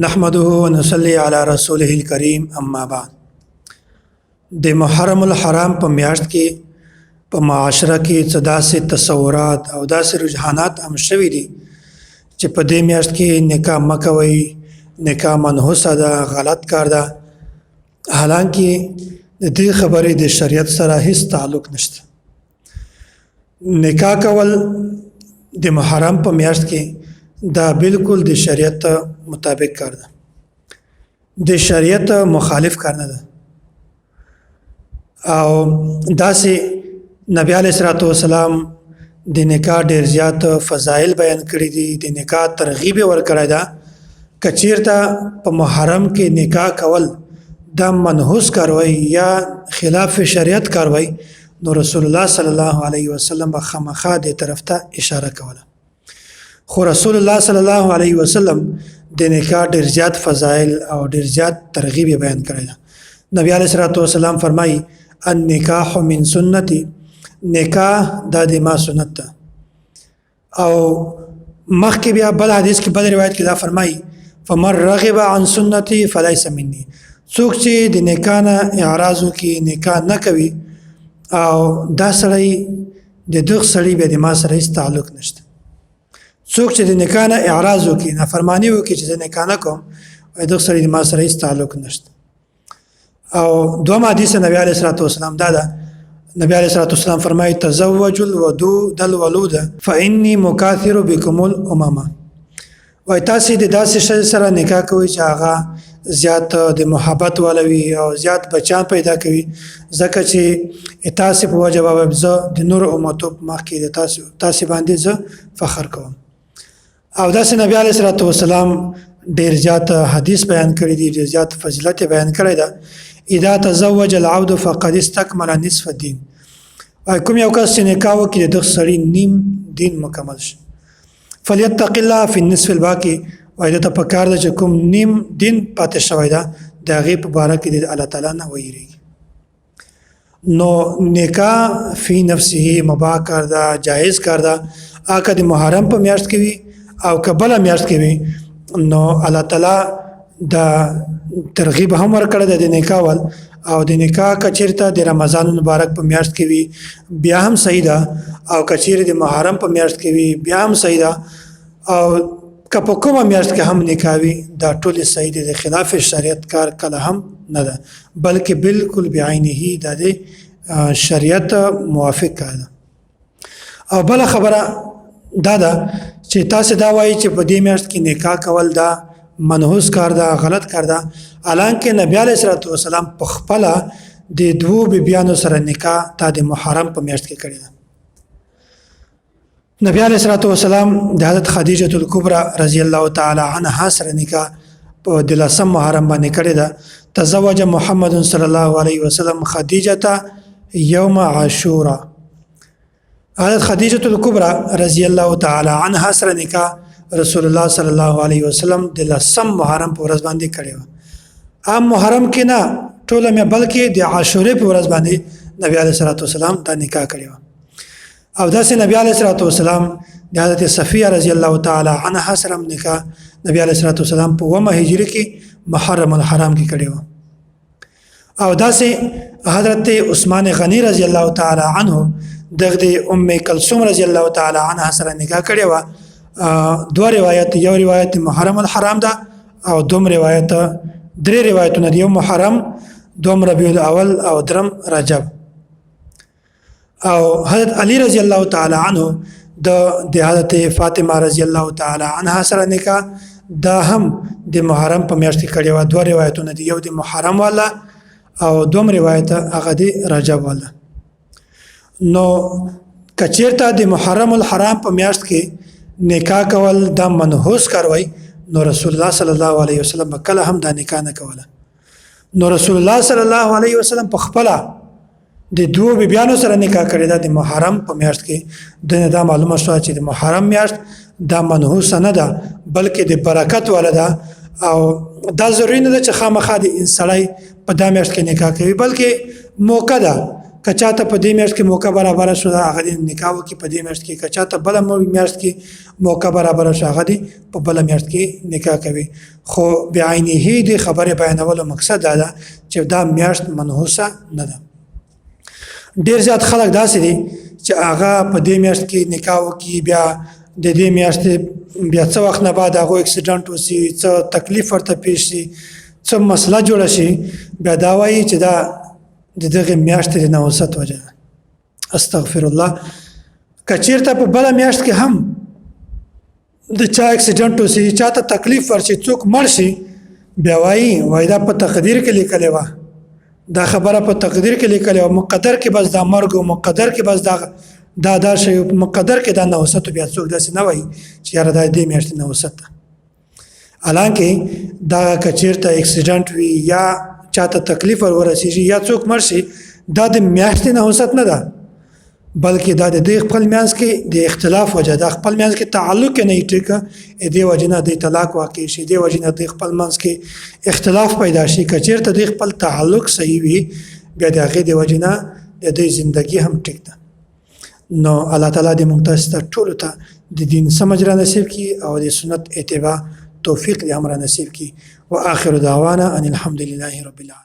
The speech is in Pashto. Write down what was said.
نحمده ونصلي على رسوله الكريم، اما بعد. د محرم الحرام په میاشت کې په معاشره کې څه داسې تصورات او داسې رجحانات عام شوي دي چې په دې میاشت کې نکاح مه کوئ، نکاح منحوسه ده، غلط کار ده. حالانکه د دې خبرې د شریعت سره هیڅ تعلق نشته. نکاح کول د محرم په میاشت کې دا بالکل د شریعت مطابق کار ده، د شریعت مخالف کار نه ده. او داسې نبی علیه الصلاة والسلام د نکاح ډیر زیات فضایل بیان کړی دي، د نکاح ترغیب ورکړی ده. کچیرته په محرم کې نکاح کول دا منحوس کاروي یا خلاف شریعت کاروي، نو رسول الله صلی الله علیه وسلم به خامخا دې طرف ته اشاره کوله. خو رسول الله صلی الله علیه وسلم د نکاح ډیر زیات فضایل او ډیر زیات ترغیب بیان کړی ده. نبی علیه الصلاة والسلام فرمایي: النکاح من سنتي، نکاح دا د ما سنت ده. او مخکې بیا بل حدیث کې، بل روایت کې دا فرمایي: فمن رغب عن سنتي فليس مني. څوک چې د نکاح نه اعراض وکړي، نکاح نه کوي، او دا سړی د دغه سړي بیا د ما سره هیڅ تعلق نشته. څوک چې د نکاح نه اعراض وکړي، نافرمانی وکړي چې زه نکاح نه کوم، دغه سړي د ما سره هیڅ تعلق نشته. او دوم حدیث نبی علیه الصلاة والسلام دا ده، نبی علیه الصلاة والسلام فرمایي: تزوج الودود الولود فإني مكاثر بكم الأمم. وای تاسو د داسې ښځې سره نکاح کوئ چې هغه زیات د محبت والوي او زیات بچیان پیدا کوي، ځکه چې تاسو په وجه به زه د نورو امتو په مخ کې د تاسو باندې زه فخر کوم. او داسې نبی علیه الصلاة والسلام ډیر زیات حدیث بیان کړی دی، ډیر زیات فضیلت بیان کړی ده. اذا تزوج العبد فقد استكمل نصف الدين. کوم یو کس چې نکاح وکړي، د سړي نیم دین مکمل شي. فلیتق الله فی النصف الباقي. وایي ته په کار ده چې کوم نیم دین پاتې شوی ده، د هغې په باره کې د الله تعالی نه ویریږي. نو نکاح فی نفسه مباح کار ده، جایز کار ده، اګه د محرم په میاشت کې وي او که بله میاشت کې وي. نو الله تعالی د ترغیب هم ورکړی ده د نکاح ول. او د نکاح کچیرته د رمضان مبارک په میاشت کې وي بیا هم صحیح ده، او کچیرې د محرم په میاشت کې وي بیا هم صحیح ده، او که په کومه میاشت کې هم نکاح وي دا ټول صحیح دي. د خلاف شریعت کار کله هم نه ده، بلکې بالکل بعینه دا د شریعت موافق کار ده. او بل خبره دا ده چې تاسو دا وایي چې په دې میاشت کې نکاح کول دا منحوس کار ده، غلط کار ده. حالانکه نبی علیه الصلاة والسلام په خپله د دوو بیبیانو سره نکاح تا د محرم په میاشت کې کړې ده. نبی علیه الصلاة والسلام د حضرت خدیجه الکبرى رضی الله تعالی عنها سره نکاح په د لسم محرم باندې کړې ده. تزوج محمد صلی الله علیه وسلم خدیجه یوم عاشورا. حضرت خدیجه الکبرى رضی الله تعالی عنها سره نکاح رسول الله صلی الله علیه وسلم د لسم محرم په ورځ باندې کړې وه. عام محرم کې نه ټوله مې، بلکې د عاشورې په ورځ باندې نبی علیه الصلاة والسلام دا نکاح کړې وه. او داسې نبی علیه الصلاة والسلام د حضرت صفیه رضی الله تعالی عنها سره نکاح نبی علیه الصلاة والسلام په ومه هجري کې محرم الحرام کې کړې وه. او داسې حضرت عثمان غنی رضی الله تعالی عنه دغه د ام کلثوم رضی الله تعالی عنها سره نکاح کړې وه. دوه روایت، یو روایت محرم الحرام ده او دوم روایت، درې روایتونه دي، یو محرم، دوم ربیع الاول او درم رجب. او حضرت علی رضی الله تعالی عنه د حضرت فاطمه رضی الله تعالی عنها سره نکاح دا هم د محرم په میاشت کې کړې وه. دوه روایتونه دي، یو د محرم والا او دوم روایت هغه د رجب والا. نو کچیرته د محرم الحرام په میاشت کې نکاح کول دا منحوس کاروي، نو رسول الله صلی الله علیه وسلم کله هم دا نکاح نه کوله. نو رسول الله صلی الله علیه وسلم په خپله د دوو بیبیانو سره نکاح کړې ده د محرم په میاشت کې. د دا معلومه شوه چې د محرم میاشت دا منحوسه نه ده، بلکې د برکت والا ده. او دا ضروري نه ده چې خامخا د سړی په دا میاشت کې نکاح کوي، بلکې موقع ده. که چاته په دې میاشت کې موقع برابره شوه، هغه دې نکاح وکړي په دې میاشت کې. که چاته بله میاشت کې موقع برابره شوه، هغه دې په بله میاشت کې نکاح کوي. خو بعینه د خبرې بیانولو مقصد دا ده چې دا میاشت منحوسه نه ده. ډیر زیات خلک داسې دي چې هغه په دې میاشت کې نکاح وکړي، بیا د دې میاشتې بیا څه وخت نه بعد هغه اکسیډنټ وشي، څه تکلیف ورته پیښ شي، څه مسله جوړه شي، بیا دا وایي چې دا د دغه میاشتې د نحوست وجه ده. استغفر الله. که چیرته په بله میاشت کې هم د چا اکسیډنټ وشي، چاته تکلیف ورشي، څوک مړ شي، بیا وایي وایي دا په تقدیر کې لیکلې وه، دا خبره په تقدیر کې لیکلې وه، مقدر کې بس دا مرګ او مقدر کې بس دا دا دا شی، مقدر کې دا نحوست. بیا څوک داسې نه وایي چې یاره دا دې میاشتې نحوست ده. حالانکه دا که چیرته اکسیډنټ وي یا چاته تکلیف ور ورسیږي یا څوک مړ شي، دا د میاشتې نحوست نه ده، بلکې دا د دې خپل میانس کې د اختلاف وجه ده، خپل میانس کې تعلق نه ټیک دی وجه نه د طلاق واقع شي، دی وجه نه د خپل منځ کې اختلاف پیدا شي. که چیرته د خپل تعلق صحیح وي، بیا د هغې د وجه نه د دې زندگی هم ټیک ده. نو الله تعالی دې موږ تاسو ته ټولو ته د دین سمجھ را نصیب کړي او د سنت اتباع توفیق دې هم را نصیب کړي. واخر دعوانا ان الحمد لله رب العالمین.